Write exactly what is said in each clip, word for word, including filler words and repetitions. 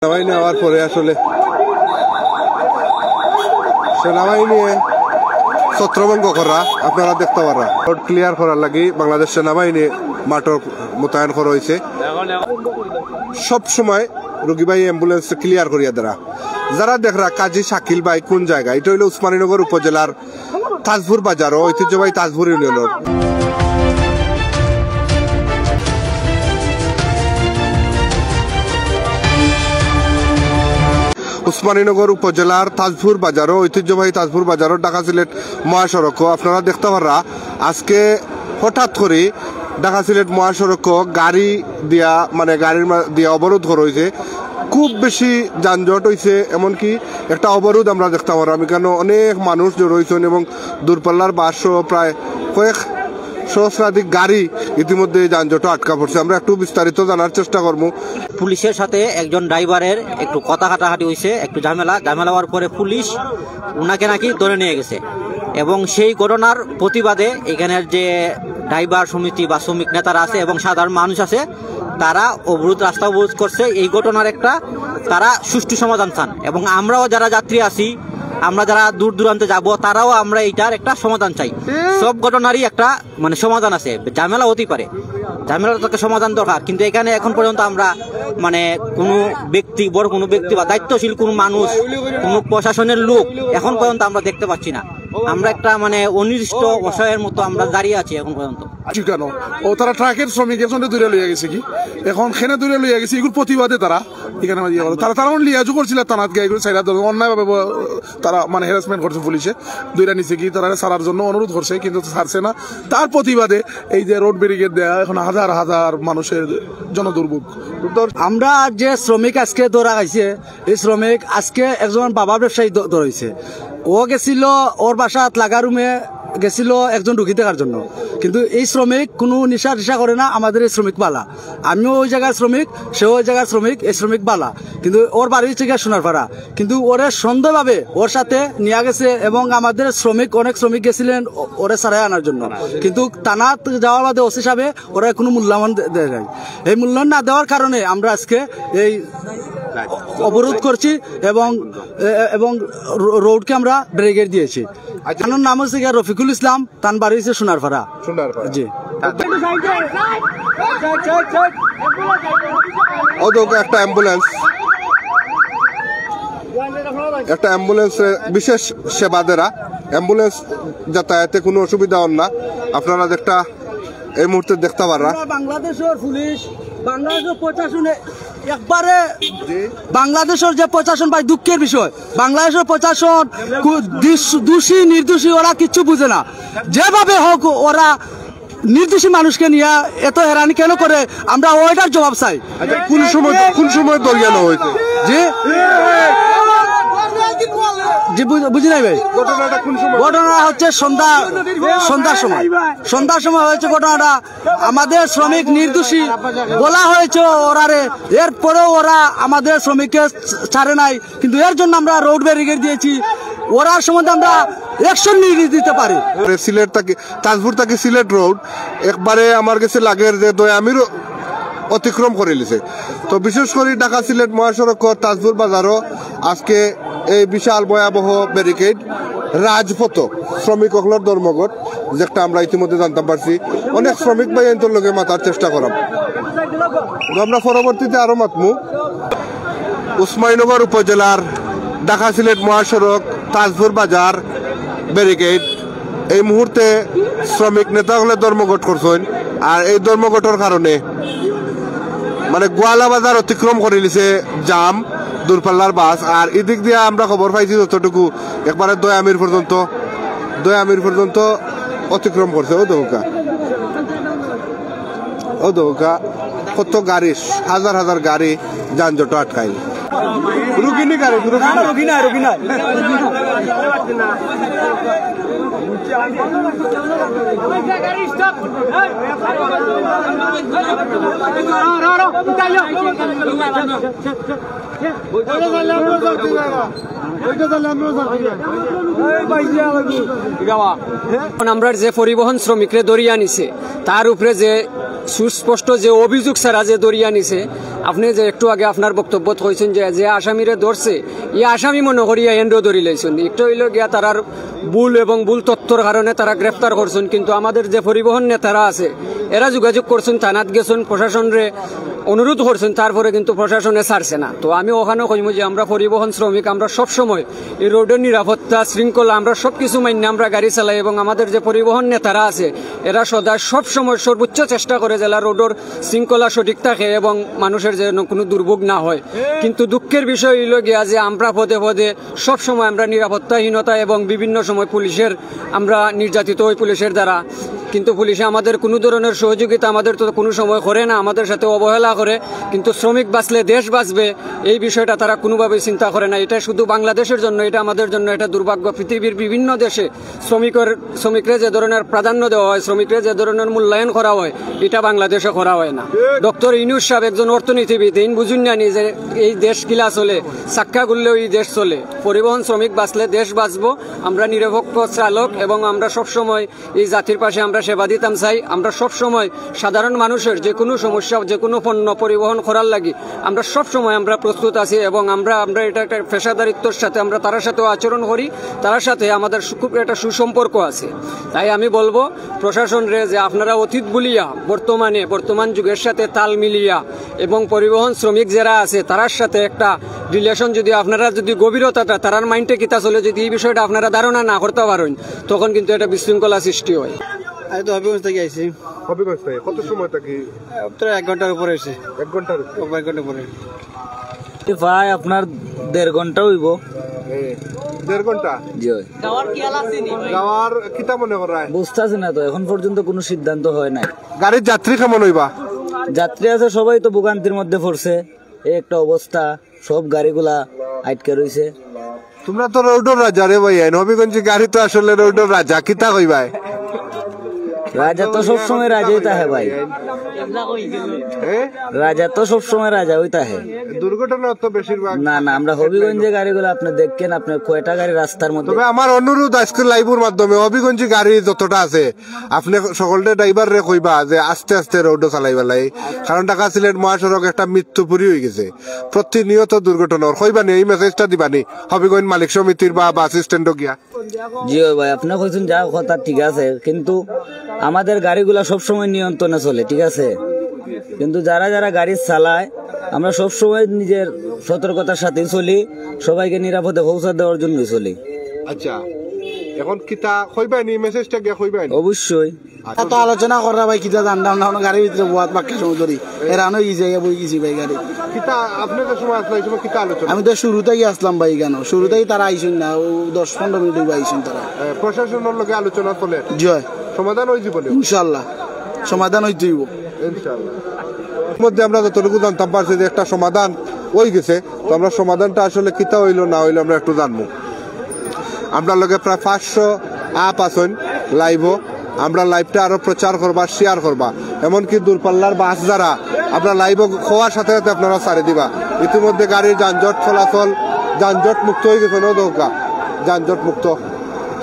সেনাবাহিনী আওয়ার পরে আসলে সেনাবাহিনী ছত্রভঙ্গ করা আপনারা দেখতা পাররা। রোড ক্লিয়ার করার লাগি বাংলাদেশ সেনাবাহিনী মাঠো মোতায়েন করা অইছে। সব সময় রুগী বায় অ্যাম্বুলেন্স ক্লিয়ার করিয়া দেরা। যারা দেখরা কাজী শাকিল ভাই কোন জায়গা, ইটা অইলো উসমানীনগর উপজেলার তাজপুর বাজারো, ঐতিহ্যবাহী তাজপুর ইউনিয়নর। উসমানীনগর উপজেলার তাজপুর বাজারো, ঐতিহ্যবাহী তাজপুর বাজারো, ঢাকা সিলেট মহাসড়কো আপনারা দেখতা পাররা আজকে হঠাৎ করি ঢাকা সিলেট মহাসড়কো গাড়ি দিয়া, মানে গাড়ির মা-, দিয়া অবরোধ করা অইছে। খুব বেশি যানজট অইছে, এমনকি একটা অবরোধ আমরা দেখতা পাররাম। এখানো অনেক মানুষ জড়ো অইছইন এবং দূরপাল্লার বাস সহ প্রায় কয়েক সহস্রাধিক গাড়ি ইতিমধ্যে এই যানজটো আটকা পড়ছে। আমরা একটু বিস্তারিত জানার চেষ্টা করমু। পুলিশের সাথে একজন ড্রাইভারের একটু কথা কাটাকাটি অইছে, একটু ঝামেলা, ঝামেলা অওয়ার পরে পুলিশ উনাকে নাকি ধরে নিয়ে গেছে। এবং সেই ঘটনার প্রতিবাদে এখানের যে ড্রাইভার সমিতি বা শ্রমিক নেতারা আছে এবং সাধারণ মানুষ আছে, তারা অবরোধ, রাস্তা অবরোধ করছে। এই ঘটনার একটা তারা সুষ্ঠু সমাধান চান এবং আমরাও যারা যাত্রী আছি, আমরা যারা দূর দূরান্তে যাব, তারাও আমরা এইটার একটা সমাধান চাই। সব ঘটনারই একটা মানে সমাধান আছে, ঝামেলা হতেই পারে, ঝামেলার তো একটা সমাধান দরকার। কিন্তু এখানে এখন পর্যন্ত আমরা মানে কোনো ব্যক্তি, বড় কোনো ব্যক্তি বা দায়িত্বশীল কোনো মানুষ, কোনো প্রশাসনের লোক এখন পর্যন্ত আমরা দেখতে পাচ্ছি না। আমরা একটা মানে অনির্দিষ্ট অসহায়ের মতো আমরা দাঁড়িয়ে আছি এখন পর্যন্ত। আচ্ছা, কেন? ও, তারা ট্রাকের শ্রমিক একজনকে ধরে লইয়া গেছে কি, এখন কেনে ধরে লইয়া গেছে, এগুর প্রতিবাদে তারা এখানে ইয়ে করে। তারা, তারা লিয়াজু করছিল থানাত গিয়া, এগুলো সাইরা ধরে অন্যায়ভাবে ব-, তারা মানে হ্যারাসমেন্ট করছে পুলিশে, ধরে নিছে কি, তারা ছাড়ার জন্য অনুরোধ করছে, কিন্তু ছাড়ছে না। তার প্রতিবাদে এই যে রোড ব্যারিকেড দেয়া, এখন হাজার হাজার মানুষের জনদুর্ভোগ। আমরা যে শ্রমিক আজকে ধরা খাইছে, এই শ্রমিক আজকে একজন বাবা ব্যবসায়ী ধ-, ধরা হইছে। ও গেছিল, ওর বাসাত লাগা রুমে গেছিল একজন রুগী দেখার জন্য, কিন্তু এই শ্রমিক কোনো নিশা টিশা করে না। আমাদের এই শ্রমিক বালা, আমিও ওই জায়গার শ্রমিক, সেও ওই জায়গার শ্রমিক, এই শ্রমিক বালা, কিন্তু ওর বাড়ি হচ্ছে গিয়া সোনারপাড়া। কিন্তু ওরে সন্দেহভাবে ওর সাথে নিয়ে গেছে এবং আমাদের শ্রমিক, অনেক শ্রমিক গেছিলেন ও-, ওরে ছাড়াই আনার জন্য, কিন্তু থানাত যাওয়ার বাদে ওসি সাহেবে ওরা কোনো মূল্যায়ন দে-, দেয় নাই। এই মূল্যায়ন না দেওয়ার কারণে আমরা আজকে এই অবরোধ করছি এবং, এ-, এবং রো-, রোডকে আমরা ব্যারিকেড দিয়েছি। আমার নাম হচ্ছে গিয়া রফিকুল ইসলাম, তান বাড়ি হচ্ছে সোনারপাড়া। সোনারপাড়া। জি। ও তো একটা অ্যাম্বুলেন্স, একটা অ্যাম্বুলেন্সে বিশেষ সেবা দেরা, অ্যাম্বুলেন্স যাতায়াতে কোনো অসুবিধা হন না। আপনারা একটা এই মুহূর্তে দেখতে পাররা। আমরা বাংলাদেশের পুলিশ, বাংলাদেশের প্রশাসনে একবারে জি। বাংলাদেশের যে প্রশাসন ভাই, দুঃখের বিষয়, বাংলাদেশের প্রশাসন কু-, দিস-, দোষী নির্দোষী ওরা কিচ্ছু বুঝে না। যেভাবে হোক ওরা নির্দোষী মানুষকে নিয়ে এত হেরানি কেন করে, আমরা ওইটার জবাব চাই। আচ্ছা, কোন সময়, কোন সময় দরিয়ানো হয়েছে? জি? জি, বুঝ-, বুঝি নাই ভাই। ঘটনাটা কোন সময়? ঘটনা হচ্ছে সন্ধ্যা, সন্ধ্যার সময়। সন্ধ্যার সময় হয়েছে ঘটনাটা। আমাদের শ্রমিক নির্দোষী বলা হয়েছে ওরারে, এরপরেও ওরা আমাদের শ্রমিককে ছাড়ে নাই, কিন্তু এর জন্য আমরা রোড ব্যারিকেড দিয়েছি। ওরার সম্বন্ধে আমরা অ্যাকশন নিয়ে দিতে পারি। সিলেট থাকি, তাজপুর থাকি সিলেট রোড একবারে আমার গেছে লাগের যে দয়ামির অতিক্রম করে লিছে। তো বিশেষ করে ঢাকা সিলেট মহাসড়ক তাজপুর বাজারও আজকে এই বিশাল ভয়াবহ ব্যারিকেড রাজপথ শ্রমিক অকলর ধর্মঘট, যেটা আমরা ইতিমধ্যে জানতাম পারছি। অনেক শ্রমিক ভাই এনতর লগে মাতার চেষ্টা করাম। তো আমরা পরবর্তীতে আরো মাতমু। উসমানীনগর উপজেলার ঢাকা সিলেট মহাসড়ক তাজপুর বাজার ব্যারিকেড এই মুহূর্তে শ্রমিক নেতা হকলে ধর্মঘট করছইন। আর এই ধর্মঘটর কারণে মানে গোয়ালা বাজার অতিক্রম করে নিছে জাম, দূরপাল্লার বাস। আর এদিক দিয়া আমরা খবর পাইছি যতটুকু, একবারে দয়ামির পর্যন্ত, দয়ামির পর্যন্ত অতিক্রম করছে। ও দৌকা, ও দৌকা, কত গাড়ি, হাজার হাজার গাড়ি যানজট আটকাইল। রুগী নি গাড়ি, রুগী নি। রুগী না, রুগী না। এখন আমরার যে পরিবহন শ্রমিকরে ধরিয়া নিছে, তার উপরে যে সুস্পষ্ট যে অভিযোগ ছাড়া যে ধরিয়া নিছে, আপনি যে একটু আগে আপনার বক্তব্যত কইছইন যে, যে আসামিরে ধরছে, ই আসামি মনে করিয়া এনরেও ধরি লাইছইন। একটা অইলো গিয়া তারার ভুল এবং ভুল তথ্যর কারণে তারা গ্রেফতার করছইন, কিন্তু আমাদের যে পরিবহন নেতারা আছে, এরা যোগাযোগ করছইন, থানাত গেছইন, প্রশাসনরে অনুরোধ করছইন, তারপরে কিন্তু প্রশাসনে ছাড়ছে না। তো আমি ওখানেও কইমু যে আমরা পরিবহন শ্রমিক, আমরা সবসময় এই রোডের নিরাপত্তা, শৃঙ্খলা, আমরা সব কিছু মাইন্যা আমরা গাড়ি চালাই এবং আমাদের যে পরিবহন নেতারা আছে, এরা সদা সবসময় সর্বোচ্চ চেষ্টা করে যেলা রোডের শৃঙ্খলা সঠিক থাকে এবং মানুষের যেন কোনো দুর্ভোগ না হয়। কিন্তু দুঃখের বিষয় অইলো গিয়া যে আমরা পদে পদে সবসময় আমরা নিরাপত্তাহীনতা এবং বিভিন্ন সময় পুলিশের, আমরা নির্যাতিত হই পুলিশের দ্বারা। কিন্তু পুলিশে আমাদের কোনো ধরনের সহযোগিতা আমাদের তো কোনো সময় করে না, আমাদের সাথে অবহেলা করে। কিন্তু শ্রমিক বাঁচলে দেশ বাঁচবে, এই বিষয়টা তারা কোনোভাবেই চিন্তা করে না। এটা শুধু বাংলাদেশের জন্য, এটা আমাদের জন্য একটা দুর্ভাগ্য। পৃথিবীর বিভিন্ন দেশে শ্রমিকের, শ্রমিকরে যে ধরনের প্রাধান্য দেওয়া হয়, শ্রমিকরে যে ধরনের মূল্যায়ন করা হয়, এটা বাংলাদেশে করা হয় না। ডক্টর ইউনূস সাহেব একজন অর্থনীতিবিদ, এইন বুঝইন না নি যে এই দেশ কিলা চলে, চাক্কা ঘুরলেও এই দেশ চলে। পরিবহন শ্রমিক বাঁচলে দেশ বাঁচবো। আমরা নিরপেক্ষ চালক এবং আমরা সবসময় এই জাতির পাশে আমরা সেবা দিতাম চাই। আমরা সবসময় সাধারণ মানুষের যে কোনো সমস্যা, যে কোনো পণ্য পরিবহন করার লাগি আমরা সবসময় আমরা প্রস্তুত আছি এবং আমরা, আমরা এটা একটা পেশাদারিত্বর সাথে আমরা তারার সাথেও আচরণ করি, তারার সাথে আমাদের সু-, খুব একটা সুসম্পর্ক আছে। তাই আমি বলবো প্রশাসনরে যে আপনারা অতীত ভুলিয়া বর্তমানে, বর্তমান যুগের সাথে তাল মিলিয়া এবং পরিবহন শ্রমিক যারা আছে তারার সাথে একটা রিলেশন যদি আপনারা যদি গভীরতাটা তারার মাইন্ডে কিতা চলে যদি এই বিষয়টা আপনারা ধারণা না করতে পারেন, তখন কিন্তু একটা বিশৃঙ্খলা সৃষ্টি হয়। আমি তো হবিগঞ্জ থেকে আইছি। হবিগঞ্জ থেকে কত সময় থাকি? প্রায় এক ঘন্টার উপরে হয়েছে। এক ঘন্টার উপরে? এক ঘন্টার উপরে। এ ভাই, আপনার দেড় ঘন্টা হইব। এ, দেড় ঘন্টা? জি হয়। গাওয়ার কিতা মনে করায়? বুঝতাছি না তো, এখন পর্যন্ত কোনো সিদ্ধান্ত হয় নাই। গাড়ির যাত্রী কেমন হইবা? যাত্রী আছে, সবাই তো ভোগান্তির মধ্যে পড়ছে। এই একটা অবস্থা, সব গাড়িগুলা আটকে রইছে। তোমরা তো রোডর রাজা রে ভাই, আইন হবিগঞ্জি গাড়ি তো আসলে রোডর রাজা, কিতা কইবায়? রাজা তো সবসময় রাজাই থাকে ভাই। এ? রাজা তো সবসময় রাজা ওই থাকে। দুর্ঘটনা তো বেশিরভাগ না, না, আমরা হবিগঞ্জে গাড়িগুলা আপনি দেখেন, আপনি কয়টা গাড়ি রাস্তার মধ্যে। তবে আমার অনুরোধ আজকে লাইভর মাধ্যমে হবিগঞ্জি গাড়ি যতটা আছে, আপনি সকলরে ড্রাইভাররে কইবা যে আস্তে আস্তে রোডও চালাইবা লাই, কারণ ঢাকা সিলেট মহাসড়ক একটা মৃত্যুপুরী হয়ে গেছে, প্রতিনিয়ত দুর্ঘটনা। ওর কইবা নি, এই মেসেজটা দিবা নি হবিগঞ্জ মালিক সমিতির বা বাস স্ট্যান্ডও গিয়া? জি অয় ভাই, আপনি কইছেন যা কথা ঠিক আছে, কিন্তু আমাদের গাড়িগুলা সবসময় নিয়ন্ত্রণে চলে, ঠিক আছে, কিন্তু যারা যারা গাড়ি চালায় আমরা সবসময় নিজের সতর্কতার সাথেই চলি, সবাইকে নিরাপদে পৌঁছা দেওয়ার জন্যই চলি। আচ্ছা, এখন কিতা কইবায় নি, মেসেজটা গিয়া কইবায় নি? অবশ্যই। তা তো আলোচনা করা ভাই, কিতা জানতাম না, এখন গাড়ির ভিতরে বওয়াত বাক্কা সময় ধরি। এরানো ই জায়গা বই গেছি ভাই গাড়ি। কিতা, আপনি যে সময় আসলা, এই সময় কিতা আলোচনা? আমি তো শুরু থাকি আসলাম ভাই, কেন শুরু থাকি তারা আইসুন না, ও দশ পনেরো মিনিট হইব আইসুন তারা। এ, প্রশাসনের লগে আলোচনা চলে? জি হয়। সমাধান হয়ে যাবো নি? ইনশাল্লাহ, সমাধান হইতে হইব। ইনশাল্লাহ। মধ্যে আমরা যতটুকু জানতাম পারছি যে একটা সমাধান হয়ে গেছে, তো আমরা সমাধানটা আসলে কিতা হইলো না হইলো আমরা একটু জানবো। আমরা লগে প্রায় পাঁচশো আপ আছেন লাইভও। আমরা লাইভটা আরো প্রচার করবা, শেয়ার করবা, এমনকি দূরপাল্লার বাস যারা আমরা লাইভও হওয়ার সাথে সাথে আপনারা ছাড়ি দিবা। ইতিমধ্যে গাড়ির যানজট চলাচল, যানজট মুক্ত হয়ে গেছে, না দৌকা যানজট মুক্ত,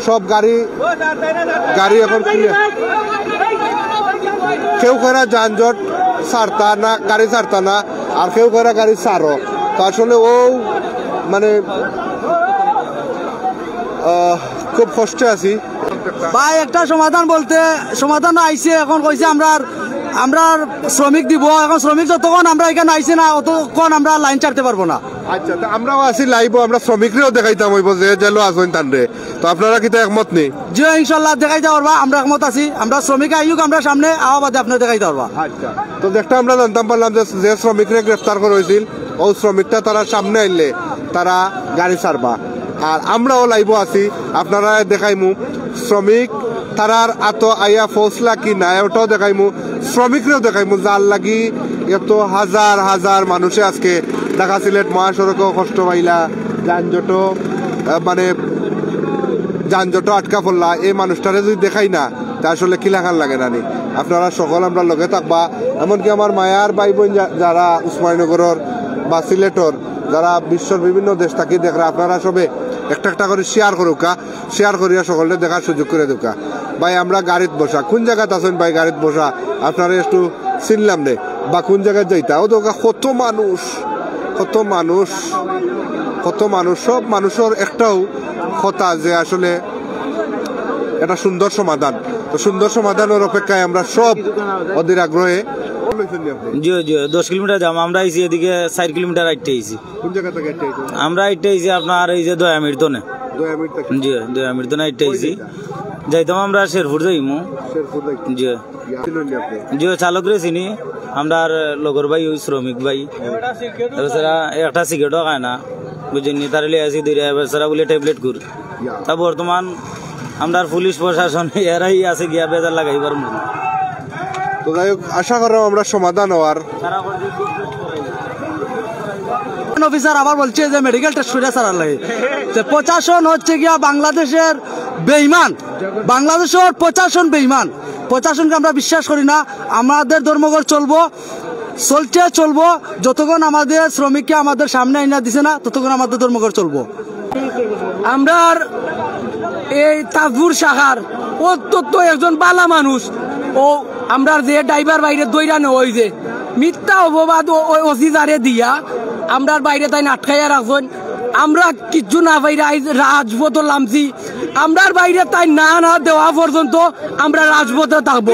সব গাড়ি, গাড়ি এখন ক্লিয়ার। কেউ কইরা যানজট ছাড়তা না, গাড়ি ছাড়তা না, আর কেউ কইরা গাড়ি ছাড়ো। তো আসলে ও মানে, আহ, খুব কষ্টে আছি। ভাই, একটা সমাধান বলতে, সমাধান আইছে, এখন কইছে আমরা আর, আমরা আর শ্রমিক দিব। এখন শ্রমিক যতক্ষণ আমরা এখানে আইছে না, অতক্ষণ আমরা লাইন ছাড়তে পারবো না। আচ্ছা, তো আমরাও আছি লাইভও, আমরা শ্রমিকরেও দেখাইতাম হইব যে জেলো আছেন তানরে। তো আপনারা কিতা একমত নি? জি, ইনশাল্লাহ দেখাইতে পারবা, আমরা একমত আছি। আমরা শ্রমিক আইউক, আমরা সামনে আওয়া বাদে আপনারা দেখাইতে পারবা। আচ্ছা, তো দেখটা আমরা জানতাম পারলাম যে, যে শ্রমিকরে গ্রেফতার করা হয়েছিল, ও শ্রমিকটা তারা সামনে আইলে তারা গাড়ি ছাড়বা। আর আমরাও লাইভও আছি, আপনারা দেখাইমু শ্রমিক তারার আতো আইয়া ফৌসলা কি নাই, ওটাও দেখাইমু, শ্রমিকরেও দেখাইমু, যার লাগি এত হাজার হাজার মানুষে আজকে ঢাকা সিলেট মহাসড়কও কষ্ট পাইলা, যানজটও, আহ, মানে যানজটও আটকা পড়লা। এই মানুষটারে যদি দেখাই না, তা আসলে কিলাখান লাগে না নি? আপনারা সকল আমরা লগে থাকবা, এমনকি আমার মায়ার ভাই বোন যা-, যারা উসমানীনগরর বা সিলেটর, যারা বিশ্বর বিভিন্ন দেশ থাকি দেখরা, আপনারা সবে একটা একটা করে শেয়ার করুকা, শেয়ার করিয়া সকলরে দেখার সুযোগ করে দেউকা। ভাই, আমরা গাড়িত বসা, কোন জায়গাত আছেন ভাই গাড়িত বসা? আপনারা একটু চিনলাম নে। বা কোন জাগাত যাইতা? ও তো কত মানুষ, কত মানুষ, কত মানুষ, সব মানুষর একটাউ কথা যে আসলে একটা সুন্দর সমাধান। তো সুন্দর সমাধানর অপেক্ষায় আমরা সব অধীর আগ্রহে। জি, জি, দশ কিলোমিটার যাম। আমরা আইছি এদিকে চাইর কিলোমিটার আইট্টা আইছি। কোন জাগা থাকি আইট্টা আইছো? আমরা আইট্টা আইছি আপনার এই যে দয়ামির তনে। দয়ামির থাকি? জি, দয়ামির তনে আইট্টা আইছি। যাইতাম আমরা শেরপুর যাইমু। শেরপুর যাইতাম। জি। ইয়া, চিনইন নি আপনি? জি, চালকরে চিনি। আমরার লগর ভাই, ওই শ্রমিক ভাই। এছাড়া একটা সিগারেটও খায় না। বুঝছইন নি? তারে লইয়া আইছি ধরিয়া, এছাড়া বুলে ট্যাবলেট খুর। ইয়া। তা বর্তমান আমরার পুলিশ প্রশাসন এরাই আছে গিয়া বেজার লাগাইবার মতো। তো যাই হোক, আশা করি আমরা সমাধান হওয়ার। অফিসার আবার বলছে যে মেডিকেল টেস্ট করে ছাড়ার লাগে। তো প্রশাসন হচ্ছে গিয়া বাংলাদেশের বেইমান, বাংলাদেশের প্রশাসন বেইমান। প্রশাসনকে আমরা বিশ্বাস করি না। আমাদের ধর্মঘট চলবো, চলছে চলবো, যতক্ষণ আমাদের শ্রমিককে আমাদের সামনে আইনা দিছে না, ততক্ষণ আমাদের ধর্মঘট চলবো। আমরার এই তাজপুর শাখার অত্যন্ত একজন বালা মানুষ, ও আমরার যে ড্রাইভার ভাইরে দইরা নেওয়া অইছে, মিথ্যা অপবাদ ও, ও, ওসি যারে দিয়া আমরার ভাইরে তাইন আটকাইয়া রাখছইন। আমরা কিচ্ছু না পাইরা আইজ রাজপথে লামছি। আমরার ভাইরে তাইন না না দেওয়া পর্যন্ত আমরা রাজপথে থাকবো।